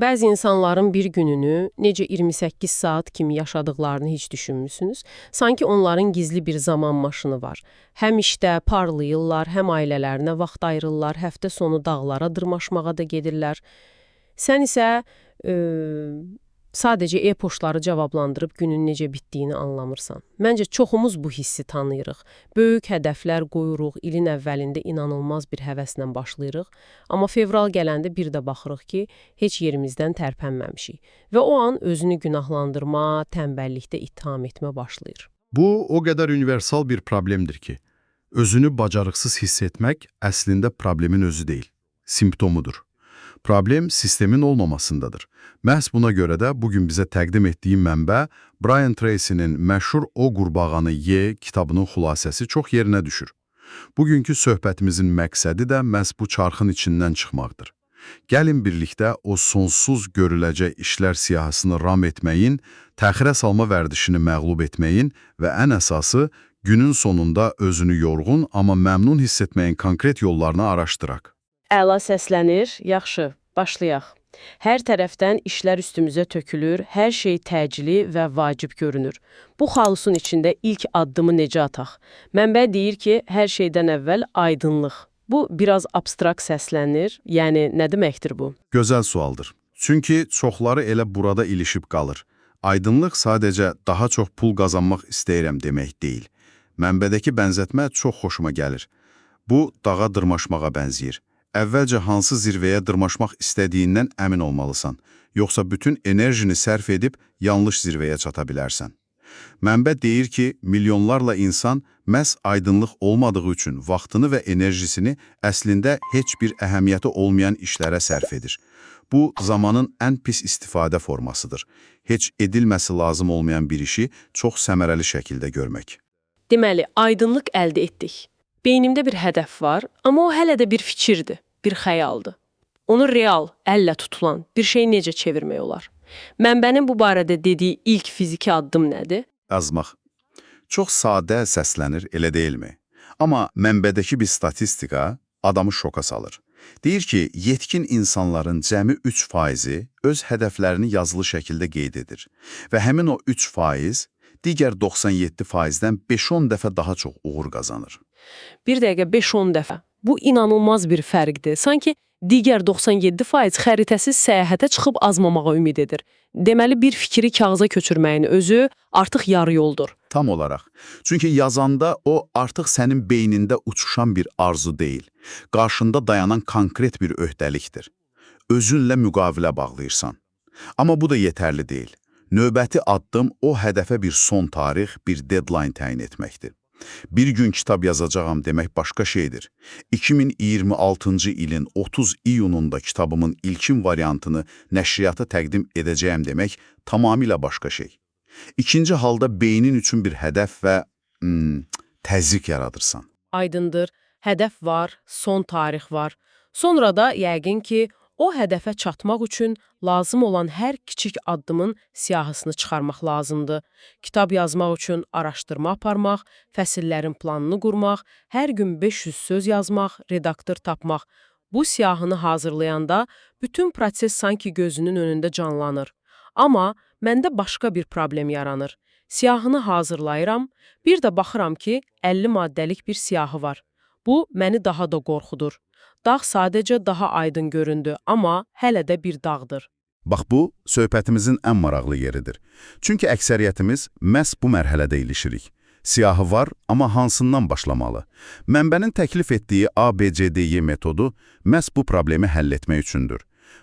Bəzi insanların bir gününü necə 28 saat kimi yaşadıqlarını heç düşünmüsünüz? Sanki onların gizli bir zaman maşını var. Həm işdə parlayırlar, həm ailələrinə vaxt ayırırlar, həftə sonu dağlara dırmaşmağa da gedirlər. Sən isə sadəcə e-poçtları cavablandırıb günün necə bitdiyini anlamırsan. Məncə çoxumuz bu hissi tanıyırıq. Böyük hədəflər qoyuruq, ilin əvvəlində inanılmaz bir həvəslə başlayırıq. Amma fevral gələndə bir də baxırıq ki, heç yerimizdən tərpənməmişik. Və o an özünü günahlandırma, tənbəllikdə ittiham etmə başlayır. Bu, o qədər universal bir problemdir ki, özünü bacarıqsız hiss etmək əslində problemin özü deyil, simptomudur. Problem sistemin olmamasındadır. Məhz buna görə də bugün bizə təqdim etdiyim mənbə Brian Tracy'nin məşhur O Qurbağanı Ye kitabının xülasəsi çox yerinə düşür. Bugünkü söhbətimizin məqsədi də məhz bu çarxın içindən çıxmaqdır. Gəlin birlikdə o sonsuz görüləcək işlər siyahısını ram etməyin, təxirə salma vərdişini məğlub etməyin və ən əsası günün sonunda özünü yorğun, amma məmnun hiss etməyin konkret yollarını araşdıraq. Əla səslənir. Yaxşı, başlayaq. Hər tərəfdən işlər üstümüzə tökülür, hər şey təcili və vacib görünür. Bu xaosun içində ilk addımı necə ataq? Mənbə deyir ki, hər şeydən əvvəl aydınlıq. Bu biraz abstrakt səslənir. Yəni nə deməkdir bu? Gözəl sualdır. Çünki çoxları elə burada ilişib qalır. Aydınlıq sadəcə daha çox pul qazanmaq istəyirəm demək deyil. Mənbədəki bənzətmə çox xoşuma gəlir. Bu, dağa dırmaşmağa bənzəyir. Əvvəlcə hansı zirvəyə dırmaşmaq istədiyindən əmin olmalısan. Yoxsa bütün enerjini sərf edib yanlış zirvəyə çata bilərsən. Mənbə deyir ki, milyonlarla insan məhz aydınlıq olmadığı üçün vaxtını və enerjisini əslində heç bir əhəmiyyəti olmayan işlərə sərf edir. Bu, zamanın ən pis istifadə formasıdır. Heç edilməsi lazım olmayan bir işi çox səmərəli şəkildə görmək. Deməli, aydınlıq əldə etdik. Beynimdə bir hədəf var, amma o hələ də bir fikirdir, bir xəyaldır. Onu real, əllə tutulan bir şey necə çevirmək olar? Mənbənin bu barədə dediyi ilk fiziki addım nədir? Yazmaq. Çox sadə səslənir, elə deyilmi? Amma mənbədəki bir statistika adamı şoka salır. Deyir ki, yetkin insanların cəmi 3%-i öz hədəflərini yazılı şəkildə qeyd edir. Və həmin o 3% digər 97%-dən 5-10 dəfə daha çox uğur qazanır. Bir dəqiqə, 5-10 dəfə. Bu inanılmaz bir fərqdir. Sanki digər 97% xəritəsiz səyahətə çıxıb azmamağa ümid edir. Deməli, bir fikri kağıza köçürməyin özü artıq yarı yoldur. Tam olaraq. Çünki yazanda o artıq sənin beynində uçuşan bir arzu deyil, qarşında dayanan konkret bir öhdəlikdir. Özünlə müqavilə bağlayırsan. Amma bu da yetərli deyil. Növbəti addım o hədəfə bir son tarix, bir deadline təyin etməkdir. Bir gün kitab yazacağam demək başqa şeydir. 2026-cı ilin 30 iyununda kitabımın ilkin variantını nəşriyyata təqdim edəcəyəm demək tamamilə başqa şey. İkinci halda beynin üçün bir hədəf və təzyiq yaradırsan. Aydındır, hədəf var, son tarix var. Sonra da yəqin ki, o hədəfə çatmaq üçün lazım olan hər kiçik addımın siyahısını çıxarmaq lazımdır. Kitab yazmaq üçün araşdırma aparmaq, fəsillərin planını qurmaq, hər gün 500 söz yazmaq, redaktor tapmaq. Bu siyahını hazırlayanda bütün proses sanki gözünün önündə canlanır. Amma məndə başqa bir problem yaranır. Siyahını hazırlayıram, bir də baxıram ki, 50 maddəlik bir siyahı var. Bu məni daha da qorxudur. Dağ sadəcə daha aydın göründü, amma hələ də bir dağdır. Bax bu, söhbətimizin ən maraqlı yeridir. Çünki əksəriyyətimiz məhz bu mərhələdə ilişirik. Siyahı var, amma hansından başlamalı? Mənbənin təklif etdiyi A, B, C, D, E metodu məhz bu problemi həll etmək üçündür.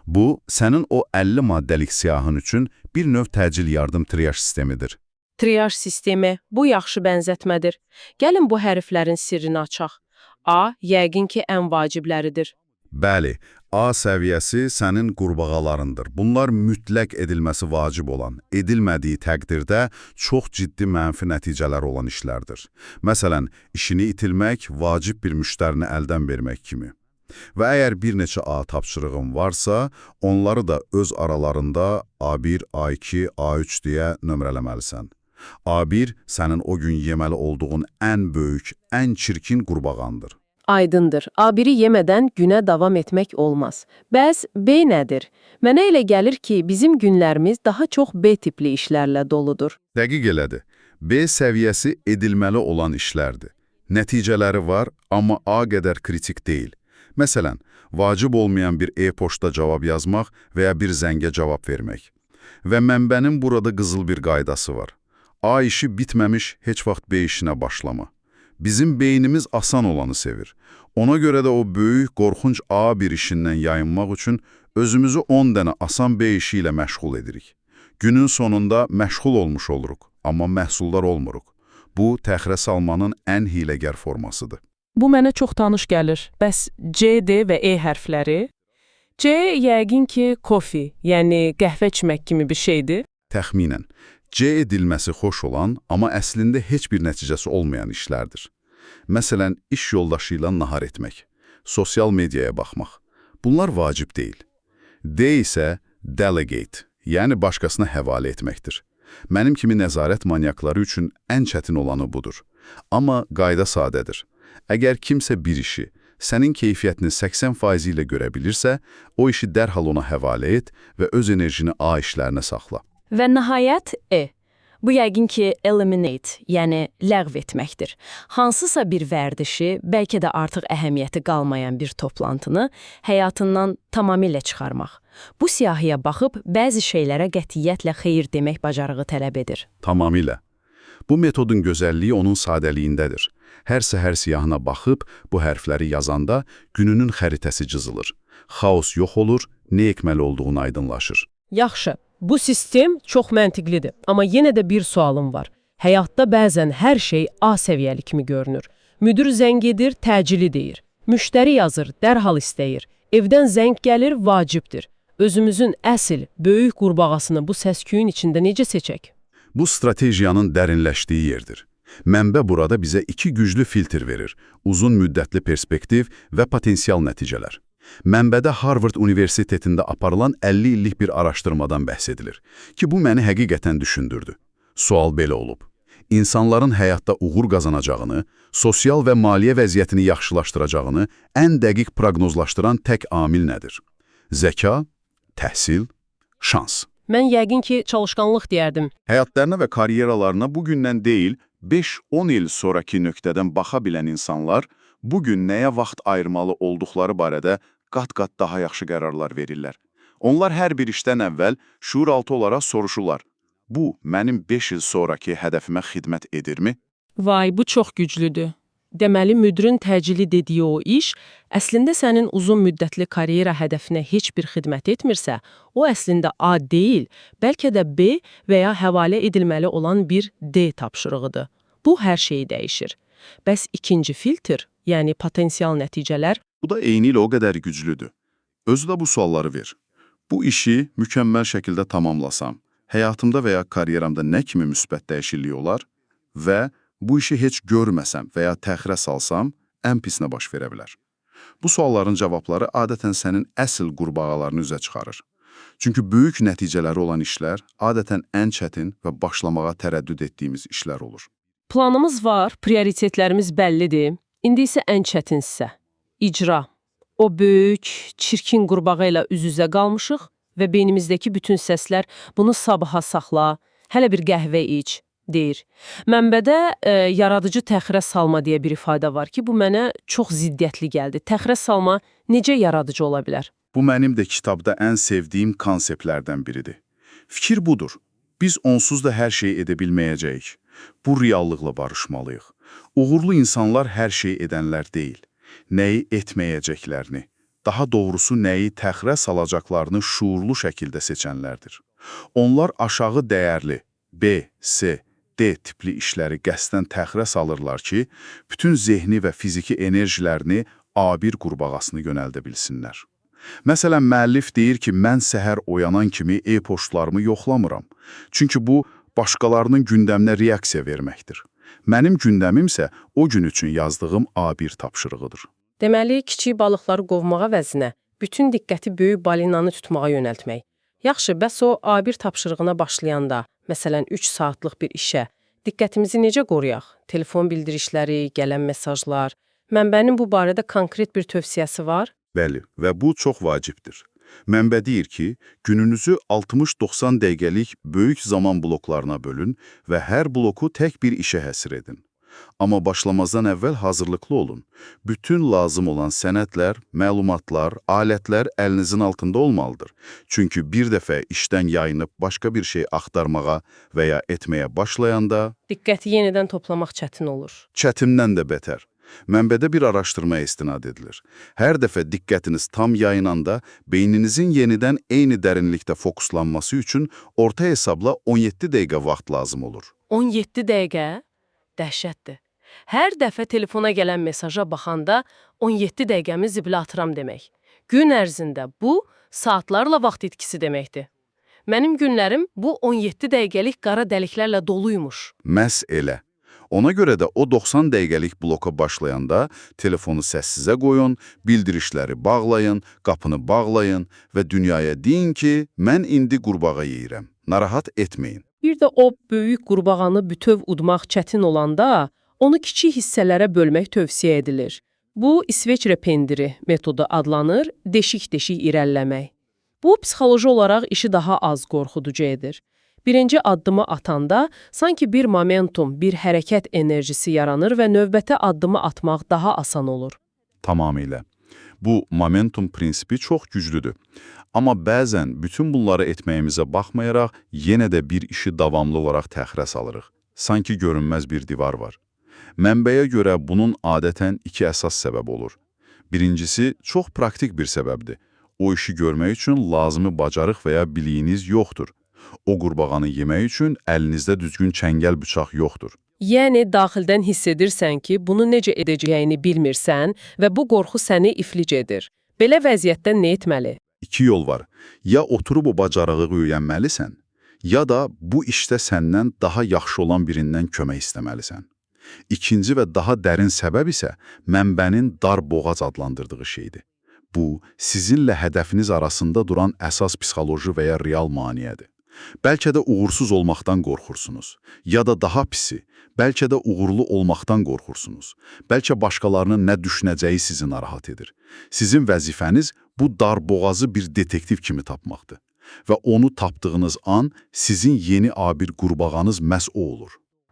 Bu, sənin o 50 maddəlik siyahın üçün bir növ təcil yardım triyaj sistemidir. Triyaj sistemi, bu yaxşı bənzətmədir. Gəlin bu hərflərin sirrini açaq. A, yəqin ki, ən vacibləridir. Bəli, A səviyyəsi sənin qurbağalarındır. Bunlar mütləq edilməsi vacib olan, edilmədiyi təqdirdə çox ciddi mənfi nəticələr olan işlərdir. Məsələn, işini itirmək, vacib bir müştərini əldən vermək kimi. Və əgər bir neçə A tapşırığın varsa, onları da öz aralarında A1, A2, A3 deyə nömrələməlisən. A1 sənin o gün yeməli olduğun ən böyük, ən çirkin qurbağandır. Aydındır. A1-i yemədən günə davam etmək olmaz. Bəs B nədir? Mənə elə gəlir ki, bizim günlərimiz daha çox B tipli işlərlə doludur. Dəqiq elədir. B səviyyəsi edilməli olan işlərdir. Nəticələri var, amma A qədər kritik deyil. Məsələn, vacib olmayan bir e-poçta cavab yazmaq və ya bir zəngə cavab vermək. Və mənbənin burada qızıl bir qaydası var. A işi bitməmiş heç vaxt B işinə başlama. Bizim beynimiz asan olanı sevir. Ona görə də o böyük, qorxunc A1 işindən yayınmaq üçün özümüzü 10 dənə asan B işi ilə məşğul edirik. Günün sonunda məşğul olmuş oluruq, amma məhsuldar olmuruq. Bu, təxirə salmanın ən hiyləgər formasıdır. Bu mənə çox tanış gəlir. Bəs C, D və E hərfləri? C yəqin ki, kofi, yəni qəhvə içmək kimi bir şeydir. Təxminən, C edilməsi xoş olan, amma əslində heç bir nəticəsi olmayan işlərdir. Məsələn, iş yoldaşı ilə nahar etmək, sosial mediaya baxmaq. Bunlar vacib deyil. D isə delegate, yəni başqasına həvalə etməkdir. Mənim kimi nəzarət manyakları üçün ən çətin olanı budur. Amma qayda sadədir. Əgər kimsə bir işi sənin keyfiyyətini 80% ilə görə bilirsə, o işi dərhal ona həvalə et və öz enerjini A işlərinə saxla. Və nəhayət E. Bu yəqin ki, eliminate, yəni ləğv etməkdir. Hansısa bir vərdişi, bəlkə də artıq əhəmiyyəti qalmayan bir toplantını həyatından tamamilə çıxarmaq. Bu siyahıya baxıb bəzi şeylərə qətiyyətlə xeyir demək bacarığı tələb edir. Tamamilə. Bu metodun gözəlliyi onun sadəliyindədir. Hər səhər siyahına baxıb bu hərfləri yazanda gününün xəritəsi cızılır. Xaos yox olur, nə etməli olduğunu aydınlaşır. Yaxşı, bu sistem çox məntiqlidir. Amma yenə də bir sualım var. Həyatda bəzən hər şey A səviyyəli kimi görünür. Müdir zəng edir, təcili deyir. Müştəri yazır, dərhal istəyir. Evdən zəng gəlir, vacibdir. Özümüzün əsl, böyük qurbağasını bu səs-küyün içində necə seçək? Bu stratejiyanın dərinləşdiyi yerdir. Mənbə burada bizə iki güclü filtr verir: uzun müddətli perspektiv və potensial nəticələr. Mənbədə Harvard Universitetində aparılan 50 illik bir araşdırmadan bəhs edilir ki, bu məni həqiqətən düşündürdü. Sual belə olub. İnsanların həyatda uğur qazanacağını, sosial və maliyyə vəziyyətini yaxşılaşdıracağını ən dəqiq proqnozlaşdıran tək amil nədir? Zəka, təhsil, şans. Mən yəqin ki, çalışqanlıq deyərdim. Həyatlarına və karyeralarına bugündən deyil, 5-10 il sonraki nöqtədən baxa bilən insanlar bugün nəyə vaxt ayırmalı olduqları barədə qat-qat daha yaxşı qərarlar verirlər. Onlar hər bir işdən əvvəl şuuraltı olaraq soruşurlar. Bu, mənim 5 il sonraki hədəfimə xidmət edirmi? Vay, bu çox güclüdür. Deməli, müdirin təcili dediyi o iş, əslində sənin uzun müddətli karyera hədəfinə heç bir xidmət etmirsə, o əslində A deyil, bəlkə də B və ya həvalə edilməli olan bir D tapşırığıdır. Bu hər şeyi dəyişir. Bəs ikinci filtr, yəni potensial nəticələr, Bu da eynilə o qədər güclüdür. Özü də bu sualları ver. Bu işi mükəmməl şəkildə tamamlasam, həyatımda və ya karyeramda nə kimi müsbət dəyişiklik olar və bu işi heç görməsəm və ya təxirə salsam, ən pis nə baş verə bilər? Bu sualların cavabları adətən sənin əsl qurbağalarını üzə çıxarır. Çünki böyük nəticələri olan işlər adətən ən çətin və başlamağa tərəddüd etdiyimiz işlər olur. Planımız var, prioritetlərimiz bəllidir. İndi isə ən çətin hissə. İcra. O böyük, çirkin qurbağa ilə üz-üzə qalmışıq və beynimizdəki bütün səslər bunu sabaha saxla, hələ bir qəhvə iç deyir. Mənbədə yaradıcı təxirə salma deyə bir ifadə var ki, bu mənə çox ziddiyyətli gəldi. Təxirə salma necə yaradıcı ola bilər? Bu mənim də kitabda ən sevdiyim konseptlərdən biridir. Fikir budur. Biz onsuz da hər şeyi edə bilməyəcəyik. Bu reallıqla barışmalıyıq. Uğurlu insanlar hər şeyi edənlər deyil. Nəyi etməyəcəklərini, daha doğrusu nəyi təxirə salacaqlarını şuurlu şəkildə seçənlərdir. Onlar aşağı dəyərli B, C, D tipli işləri qəsdən təxirə salırlar ki, bütün zehni və fiziki enerjilərini A1 qurbağasını yönəldə bilsinlər. Məsələn, müəllif deyir ki, mən səhər oyanan kimi e-poçtlarımı yoxlamıram. Çünki bu, başqalarının gündəminə reaksiya verməkdir. Mənim gündəmim isə o gün üçün yazdığım A1 tapşırığıdır. Deməli, kiçik balıqları qovmağa vəzinə bütün diqqəti böyük balinanı tutmağa yönəltmək. Yaxşı, bəs o A1 tapşırığına başlayanda, məsələn 3 saatlıq bir işə, diqqətimizi necə qoruyaq? Telefon bildirişləri, gələn mesajlar, Mənbənin bu barədə konkret bir tövsiyəsi var. Bəli, və bu çox vacibdir. Mənbə deyir ki, gününüzü 60-90 dəqiqəlik böyük zaman bloklarına bölün və hər bloku tək bir işə həsr edin. Amma başlamazdan əvvəl hazırlıqlı olun. Bütün lazım olan sənədlər, məlumatlar, alətlər əlinizin altında olmalıdır. Çünki bir dəfə işdən yayınıb başqa bir şey axtarmağa və ya etməyə başlayanda Diqqəti yenidən toplamaq çətin olur. çətindən də betər. Mənbədə bir araşdırmaya istinad edilir. Hər dəfə diqqətiniz tam yayınanda beyninizin yenidən eyni dərinlikdə fokuslanması üçün orta hesabla 17 dəqiqə vaxt lazım olur. 17 dəqiqə dəhşətdir. Hər dəfə telefona gələn mesaja baxanda 17 dəqiqəmi zibilə atıram demək. Gün ərzində bu saatlarla vaxt itkisi deməkdir. Mənim günlərim bu 17 dəqiqəlik qara dəliklərlə doluymuş. Məhz elə. Ona görə də o 90 dəqiqəlik bloka başlayanda telefonu səssizə qoyun, bildirişləri bağlayın, qapını bağlayın və dünyaya deyin ki, mən indi qurbağa yeyirəm. Narahat etməyin. Bir də o böyük qurbağanı bütöv udmaq çətin olanda onu kiçik hissələrə bölmək tövsiyə edilir. Bu İsveçrə pendiri metodu adlanır, deşik-deşik irəliləmək. Bu psixoloji olaraq işi daha az qorxuducu edir. Birinci addımı atanda sanki bir momentum, bir hərəkət enerjisi yaranır və növbəti addımı atmaq daha asan olur. Tamamilə. Bu momentum prinsipi çox güclüdür. Amma bəzən bütün bunları etməyimizə baxmayaraq yenə də bir işi davamlı olaraq təxirə salırıq. Sanki görünməz bir divar var. Mənbəyə görə bunun adətən iki əsas səbəb olur. Birincisi, çox praktik bir səbəbdir. O işi görmək üçün lazımi bacarıq və ya biliyiniz yoxdur. O qurbağanı yemək üçün əlinizdə düzgün çəngəl bıçaq yoxdur. Yəni daxildən hiss edirsən ki, bunu necə edəcəyini bilmirsən və bu qorxu səni iflic edir. Belə vəziyyətdə nə etməli? İki yol var. Ya oturub o bacarığı öyrənməlisən, ya da bu işdə səndən daha yaxşı olan birindən kömək istəməlisən. İkinci və daha dərin səbəb isə mənbənin dar boğaz adlandırdığı şeydir. Bu, sizinlə hədəfiniz arasında duran əsas psixoloji və ya real maneədir. Bəlkə də uğursuz olmaqdan qorxursunuz, ya da daha pisi, bəlkə də uğurlu olmaqdan qorxursunuz. Bəlkə başqalarının nə düşünəcəyi sizi narahat edir. Sizin vəzifəniz bu dar boğazı bir detektiv kimi tapmaqdır. Və onu tapdığınız an sizin yeni A1 qurbağanız məhz o olur.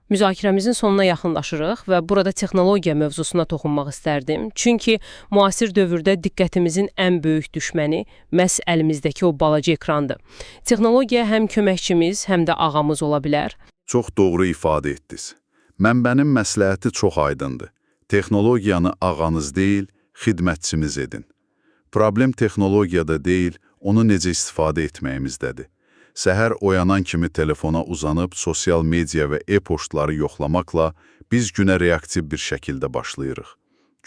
Müzakirəmizin sonuna yaxınlaşırıq və burada texnologiya mövzusuna toxunmaq istərdim. Çünki müasir dövrdə diqqətimizin ən böyük düşməni məhz əlimizdəki o balaca ekrandır. Texnologiya həm köməkçimiz, həm də ağamız ola bilər. Çox doğru ifadə etdiniz. Mənbənin məsləhəti çox aydındır. Texnologiyanı ağanız deyil, xidmətçimiz edin. Problem texnologiyada deyil, onu necə istifadə etməyimizdədir. Səhər oyanan kimi telefona uzanıb sosial media və e-poçtları yoxlamaqla biz günə reaktiv bir şəkildə başlayırıq.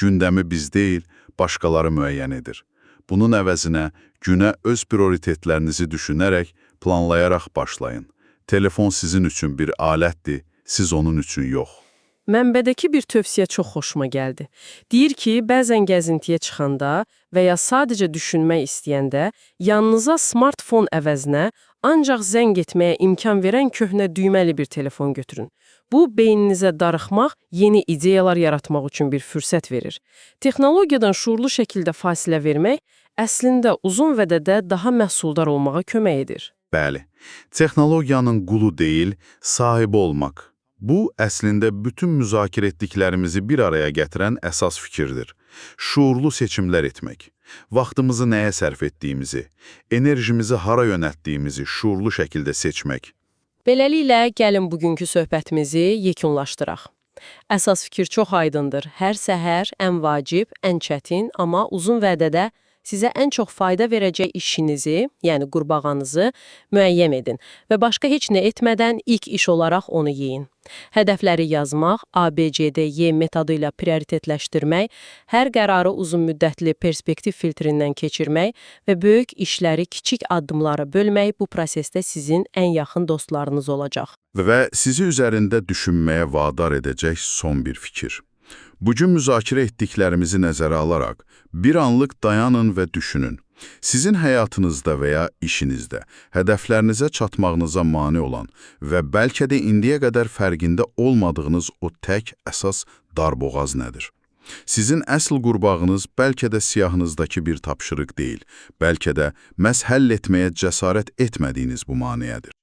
Gündəmi biz deyil, başqaları müəyyən edir. Bunun əvəzinə günə öz prioritetlərinizi düşünərək, planlayaraq başlayın. Telefon sizin üçün bir alətdir, siz onun üçün yox. Mənbədəki bir tövsiyə çox xoşuma gəldi. Deyir ki, bəzən gəzintiyə çıxanda və ya sadəcə düşünmək istəyəndə yanınıza smartfon əvəzinə ancaq zəng etməyə imkan verən köhnə düyməli bir telefon götürün. Bu, beyninizə darıxmaq, yeni ideyalar yaratmaq üçün bir fürsət verir. Texnologiyadan şuurlu şəkildə fasilə vermək əslində uzun vədədə daha məhsuldar olmağa kömək edir. Bəli, texnologiyanın qulu deyil, sahibi olmaq. Bu, əslində bütün müzakirə etdiklərimizi bir araya gətirən əsas fikirdir. Şuurlu seçimlər etmək, vaxtımızı nəyə sərf etdiyimizi, enerjimizi hara yönəltdiyimizi şuurlu şəkildə seçmək. Beləliklə, gəlin bugünkü söhbətimizi yekunlaşdıraq. Əsas fikir çox aydındır. Hər səhər ən vacib, ən çətin, amma uzun vədədə sizə ən çox fayda verəcək işinizi, yəni qurbağanızı müəyyən edin və başqa heç nə etmədən ilk iş olaraq onu yeyin. Hədəfləri yazmaq, A, B, C, D, Y metodu ilə prioritetləşdirmək, hər qərarı uzunmüddətli perspektiv filtrindən keçirmək və böyük işləri kiçik addımlara bölmək bu prosesdə sizin ən yaxın dostlarınız olacaq. Və sizi üzərində düşünməyə vadar edəcək son bir fikir. Bugün müzakirə etdiklərimizi nəzərə alaraq, bir anlıq dayanın və düşünün. Sizin həyatınızda və ya işinizdə hədəflərinizə çatmağınıza mane olan və bəlkə də indiyə qədər fərqində olmadığınız o tək əsas darboğaz nədir? Sizin əsl qurbağınız bəlkə də siyahınızdakı bir tapşırıq deyil, bəlkə də məhz həll etməyə cəsarət etmədiyiniz bu maneədir.